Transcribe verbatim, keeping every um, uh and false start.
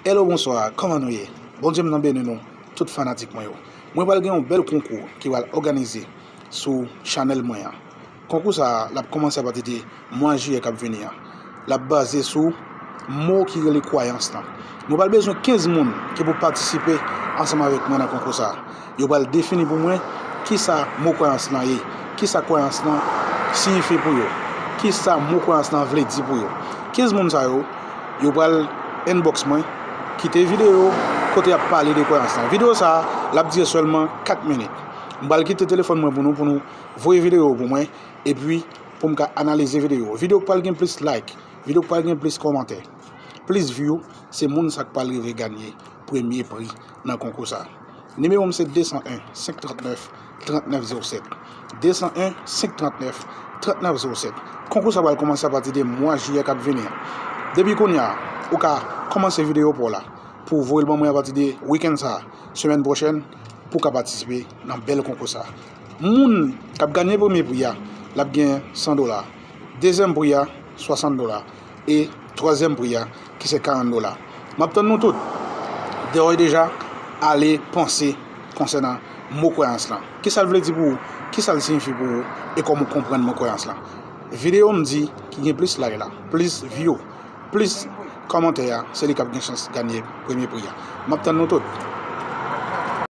Hello, bonswa, kòman nou ye? Bondye m nan beni nou, tout fanatik mwen yo. Mwen pral gen yon bèl konkou ki pral òganize sou chanèl mwen an. Konkou sa a, l ap kòmanse apati de mwa jiyè k ap vini an. L ap baze sou mo ki rele kwayans lan. Mwen pral bezwen kenz moun ki pou patisipe ansanm avèk mwen nan konkou sa a. Yo pral defini pou mwen kisa mo kwayans lan ye, kisa kwayans lan siyifi pou yo, kisa mo kwayans lan vle di pou yo. Kenz moun sa yo, yo pral inbox mwen, kite videyo kote y ap pale de kwayans lan. Videyo sa a, l ap dire sèlman kat minit. M pral kite telefòn mwen pou nou, pou nou voye videyo pou mwen, epi pou m ka analize videyo. Videyo k pral gen plis like, videyo k pral gen plis kòmantè, plis view, se moun sa k pral rive ganye premye pri nan konkou sa. Nimewo m se de san en, senk trant nèf, trant nèf zewo sèt. de san en, senk trant nèf, trant nèf zewo sèt. Konkou sa pral kòmanse apati de mwa jiyè k ap vini an. Depi kounye a, ou ka kòmanse videyo pa w la pou w voye l ban mwen apati de wikenn sa a, semèn pwochèn, pou w ka patisipe nan bèl konkou sa. Moun k ap ganye premye pri a, l ap gen san dola. Dezyèm pri a, swasant dola. E twazyèm pri a, ki se karant dola. M ap tann nou tout. Dèyè deja, ale panse konsènan mo kwayans lan. Kisa l vle di pou ou? Kisa l siyifi pou ou? E kòman w konprann mo kwayans lan? Videyo m di ki gen plis like la, plis view, plis kòmantè a, se li k ap gen chans ganye premye pri a. M ap tann nou tout.